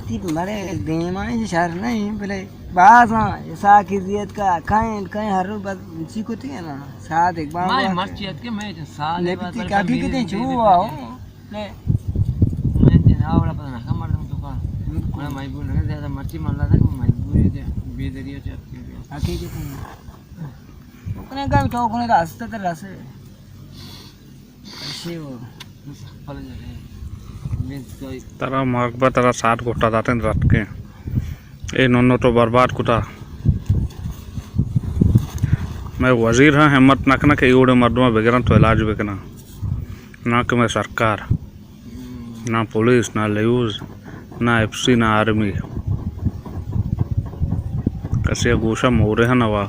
تی مرے دیما شر نہیں، بلے باز ہاں، ساکی زیت کا کائن، کائن ہر رو بس چی کو تی نا، ساعت ایک بار ما بات مرچی ات کے میں سال نپتی بعد کافی بی-، کتے بی-، چو بی-، آؤ۔ لے۔ میں دن آوڑا پتہ نہ کم مردم تو کا۔ بالکل۔ میں مجبور نہ زیادہ مرچی مر لاتا کہ مجبوری دے، بے دریا چ ات کے۔ حقیقت ہے۔ تو کنے کا تو کنے کا ہستا تر رسے۔ ترا مارگ با، ترا ساعت گوٹا داتیں رتکیں۔ اے نونو تو برباد کتا۔ مئے وزیر ہاں ہمت نہ کنا کہ اے وڑیں مردماں بگرن تو علاج بکنا۔ نہ کہ مئے سرکار، نہ پولیس، نہ لیوز، نہ ایف سی، نہ آرمی۔ کسے گوشا مورے ہاں نوا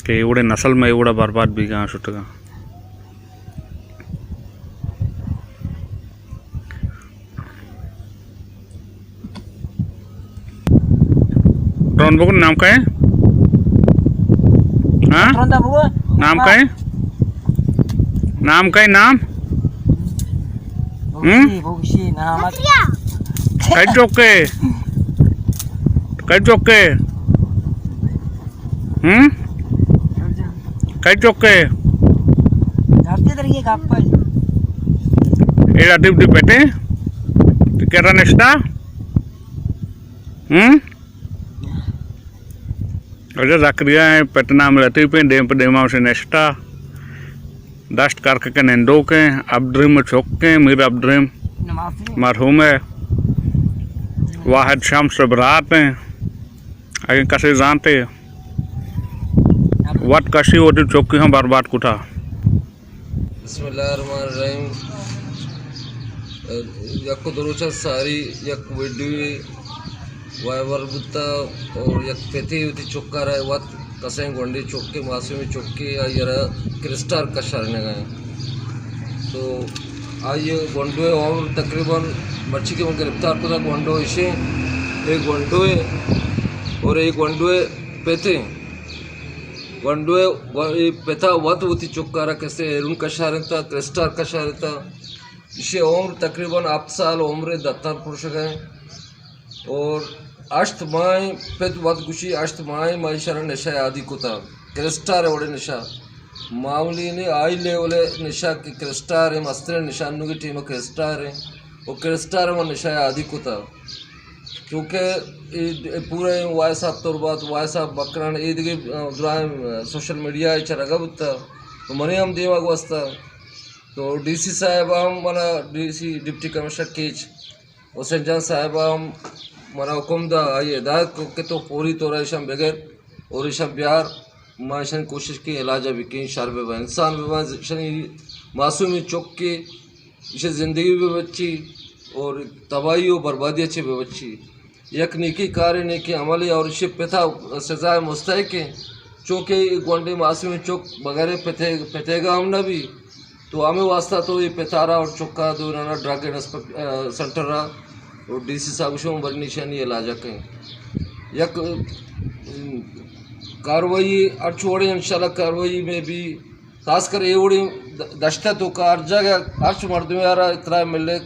کہ اے وڑیں نسل مئے اے وڑا برباد بیگاں شتگاں۔ ڈون بگو، نام کئے؟ ہاں؟ ڈون دا بگو۔ نام کئے؟ نام کئے نام؟ ہم؟ بگشی، بگشی، نام۔ کئی چوکے؟ کئی چوکے؟ ہم؟ کئی چوکے؟ ایڑا ڈیوٹی پیٹے؟ کرا نشتا؟ ہم؟ اجا زکریا ہیں، پٹنا میں لطیف ہیں، ڈیم پہ ڈیما سے نشتا۔ دشت کرکک نندوک ہیں، عبدالرحیم چک ہیں، میر عبدالرحیم مرحوم ہے، واحد شمس برات ہیں۔ اگن کسے زانتے وت کشی وتی چکی ہم برباد کتا۔ بسم اللہ الرحمن الرحیم۔ یک دو روچ ساری یک ویڈیو وائرل بوتا اور یک پتے وتی چکا را وت کسیں گونڈے چکے، معصومیں چکے، آئی را کرسٹار کشارینگا ہیں۔ تو آئی گونڈوے عمر تقریباً مرچی کہ من گرفتار کتا گونڈو اشیں، اے گونڈوے اور اے گونڈوے پتے۔ گونڈوے و-، اے پتا وت وتی چکا را کسے ہیرون کشارینتا، کرسٹار کشارینتا۔ اشی عمر تقریباً ہپت سال عمر، دتان پروشگا ہیں۔ اور ہشت ماہیں پت وت گوشی، ہشت ماہیں ما ایشارا نشہ عادی کتا، کرسٹار وڑے نشہ، معمولی نی، ہائی لیول نشہ کہ کرسٹار ہیں، مستریں نشہ انوگی ٹیم کرسٹار ہیں، و کرسٹار ما نشہ عادی کتا۔ چونکہ اے، اے پورا voice of Turbat, voice of بکران، اے دگہ، آ، دراہیں، آ، سوشل میڈیا چرگا بوتا، تو منی ہم دیما گوستا۔ تو ڈی سی صاحب ہم منا، D C, deputy commissioner Kech, Hussain Jan صاحب ہم منا حکم دا، آئی ہدایت کو کہ تو فوری طور ایشان بگر اور ایشان بیار، ما ایشان کوشش کی علاج بکیں، شر ببا، انسان ببا، ایشانی معصومی چک کے ایشی زندگی ببچی اور تباہی و بربادی چے ببچی۔ یک نیکی کارے، نیکی عملے اور ایشی پتا سزا مستحق ہیں، چونکہ اے گونڈے معصومی چک بغیر پتے، پتے گا ہم نہ بی۔ تو ہمے واسطہ تو اے پتارا اور چکا دو نانا ڈرگ انسپک-، آ، سینٹر را اور ڈی سی صاحب گوشو برنی ایشانی علاج کیں۔ یک، ام، کاروائی ہر چوڑے انشاءاللہ کاروائی میں بھی خاص کر اے وڑیں د-، دشت ءِ توکا ہر جاگہ ہرچ مردمے ءَ را اطلاع ملے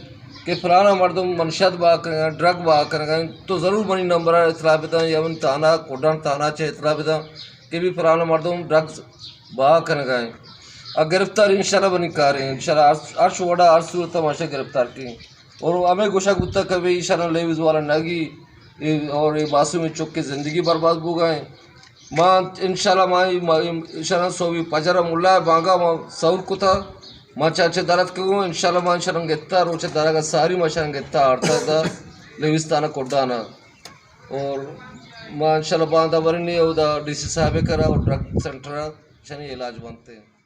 کہ فلانا مردم منشیات بہا کنگا، ڈرگ بہا کنگا، تو ضرور منی نمبر ءَ اطلاع بداں یا منی تھانہ، کوڈان تھانہ ءَ چہ اطلاع بداں کہ بھی فلانا مردم ڈرگز بہا کنگا ایں۔ آ گرفتار انشاءاللہ منی کار ایں، انشاءاللہ ہر، ہرچ وڑا ہر صورت ءَ ما ایشاں گرفتار کیں۔ اور ہمے گوشگ بوتا کہ بھئی ایشاں لیویز والا نہ گی، اے، اور اے معصومیں چک ءِ زندگی برباد بوگا ایں۔ ما انشاءاللہ ما، ما ایشاں صوبی پجر ءَ ملا ءِ بانگا ما سور کتا، ما چہ چہ در اتکگوں، انشاءاللہ ما ایشاں گتا، روچ ءِ درگ ءَ ساری ما ایشاں گتا آرتا دا لیویز تھانہ کوڈان ءَ۔ اور ما انشاءاللہ باندا برنی اودا ڈی سی صاحب ءِ کرا اور ڈرگ سینٹر ءَ ایشانی علاج بنتے۔